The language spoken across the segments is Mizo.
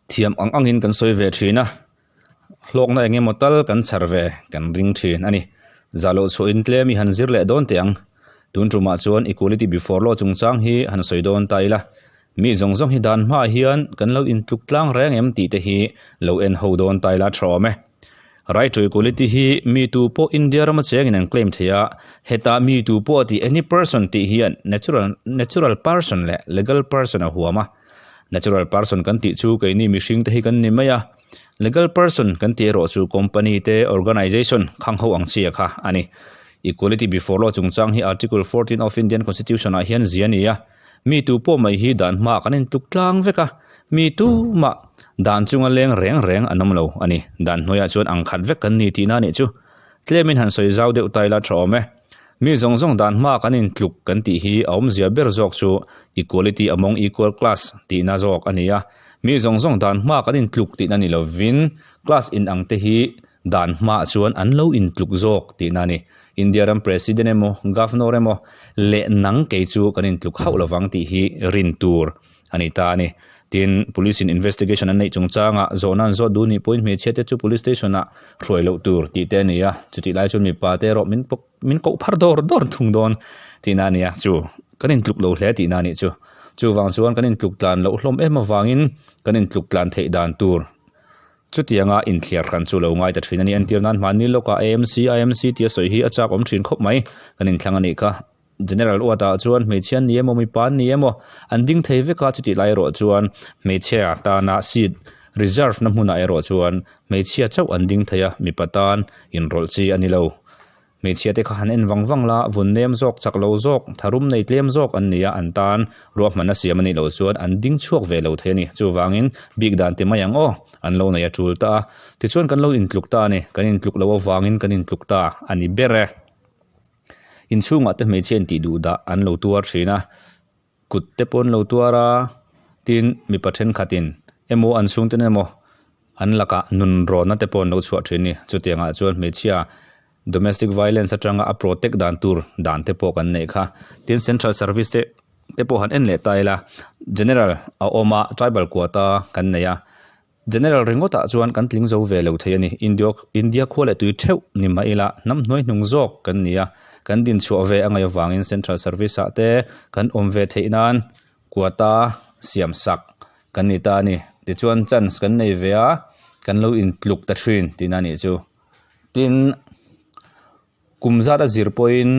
Thiam ang angin kan sawi ve thin a, hlawkna eng emaw tal kan chhar ve kan ring thin a ni. Zah loh chhuahin tlem i han zir leh dawn teh ang. Tun tumah chuan equality before law chungchang hi han sawi dawn ta ila. Mi zawng zawng hi dan hmaah hian kan lo intluk tlang reng em tih te hi lo en ho dawn ta ila tha awm e. Right to equality hi mi tu pawh India rama chengin an claim thei a, heta mi tu pawh tih any person tih hian natural natural person leh legal person a huam a. Natural person kan tih chu keini mihring te hi kan ni mai a, legal person kan tih erawh chu company te organization khang ho ang chiah kha a ni. Equality before law chungchang hi Article 14 of Indian Constitution ah hian zia a ni a, mi tu pawh mai hi dan hmaah kan intluk tlang vek a, mi tumah dan chunga leng reng reng an awm lo a ni. Dan hnuaiah chuan ang khat vek kan ni tihna a nih chu. Tlemin han sawi zau deuh ta ila tha awm e. Mi zawng zawng dan hma kan intluk kan tih hi a awmzia ber zawk chu equality among equal class tihna zawk a ni a. Mi zawng zawng dan hma kan intluk tihna ni lovin class inang te hi dan hmaah chuan an lo intluk zawk tihna a ni. India ram President emaw Governor emaw leh nang kei chu kan intluk hauh lovang tih hi rin tur a ni ta a ni. Tin, Police in investigation an neih chungchangah zawhna an zawt duh nih pawhin hmeichhia te chu Police station ah hruai loh tur tih te a ni a, chutih lai chuan mipa te erawh min min koh phar dawr dawr thung dawn tihna a ni a, chu kan intluk lo hle tihna a nih chu. Chuvang chuan kan intluk tlan loh hlawm em avangin kan intluk tlan theih dan tur chutianga inthliar hran chu lo ngai ta thin a ni. Entir nan hmanni lawkah AMC, IMC tia sawi hi a chak awm thin khawp mai, kan inthlang a nih kha. General Uata chuan hmeichhia an ni emaw mipa an ni emaw an ding thei vek a, chutih lai erawh chuan hmeichhia tana seat reserve na hmunah erawh chuan hmeichhia chauh an ding thei a, mipa tan inrawlh chi a ni lo. Hmeichhia te kha han en vang vang la, vun nem zawk, chak lo zawk, tharum nei tlem zawk an ni a, an tan ruahmanna siam a nih loh chuan an ding chhuak ve lo thei a ni. Chuvangin bik dan ti mai ang aw, an lo nei a tul ta a, tichuan kan lo intluk ta a ni, kan intluk loh avangin kan intluk ta a ni ber e. Inchhungah te hmeichhia in tih duh dah an lo tuar thin a, kut te pawh an lo tuar a, tin mipa thenkhatin emaw an chhungten emaw an lakah nun rawnna te pawh an lo chhuah thin a ni. Chutiangah chuan hmeichhia domestic violence atanga a protect dan tur dan te pawh kan neih kha. Tin central service te te pawh han en leh ta ila general a awm a tribal quota kan nei a. General ringawtah chuan kan tling zo ve lo thei a ni. India India khua leh tui theuh ni mah ila hnam hnuai hnung zawk kan ni a, kan dinchhuah ve a ngaih avangin Central Service ah te kan awm ve theih nan quota siam sak kan ni ta a ni. Tichuan chance kan nei ve a, kan lo intluk ta thin tihna a nih chu. Tin, kum zat a zir pawhin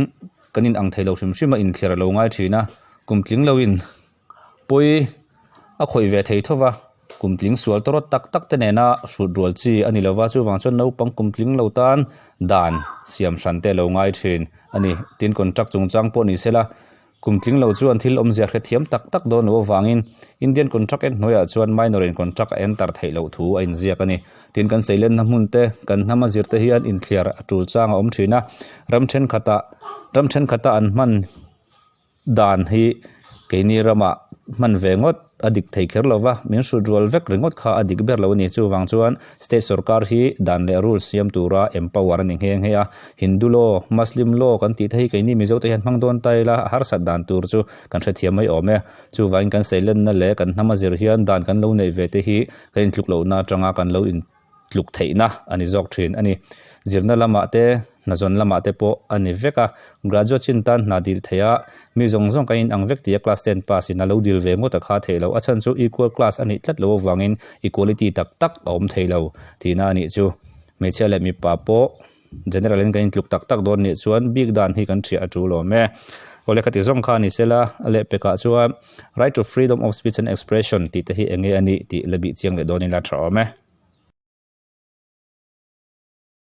kan inang thei lo hrim hrim a, inthliar a lo ngai thin a, kum tling loin pawi a khawih ve thei tho va, kum tling sual tawrh tak tak te nena hrut rual chi a ni lova, chuvang chuan naupang kum tling lo tan dan siam hran te a lo ngai thin a ni. Tin, contract chungchang pawh ni sela Kum tling lo chuan thil awmzia hrethiam tak tak dawn lo avangin Indian contract en hnuaiah chuan minor in contract a enter theih loh thu a inziak a ni. Tin, kan seilenna hmun te, kan hnama zir te hian inthliar a tul chang a awm thin a, ram thenkhatah ram thenkhatah an hman dan hi keini ramah hman ve ngawt a dik thei kher lo va, min hrut rual vek ringawt kha a dik ber lo a ni. Chuvang chuan state sorkar hi dan leh rules siam tura empower a ni nghe nghe a, Hindu law, Muslim law kan tih te hi keini Mizo te hian hmang dawn ta ila a harsat dan tur chu kan hrethiam mai awm e. Chuvangin kan seilenna leh kan hnama zir hian dan kan lo neih ve te hi kan intluk lohna atanga kan lo in. tluk theihna a ni zawk thin a ni. Zirna lamah te, hnazawn lamah te pawh a ni vek a, graduate chin tan hna dil theih a, mi zawng zawng kan inang vek tih a class ten pass in a lo dil ve ngawt a kha theih loh. A chhan chu equal class a nih tlat loh avangin equality tak tak a awm thei lo tihna a nih chu. Hmeichhia leh mipa pawh general in kan intluk tak tak dawn nih chuan bik dan hi kan thiah a tul awm e. Awle khati zawng kha a ni sela, a lehpekah chuan right to freedom of speech and expression tih te hi eng nge a nih tih la bih chiang leh dawn ila tha awm e.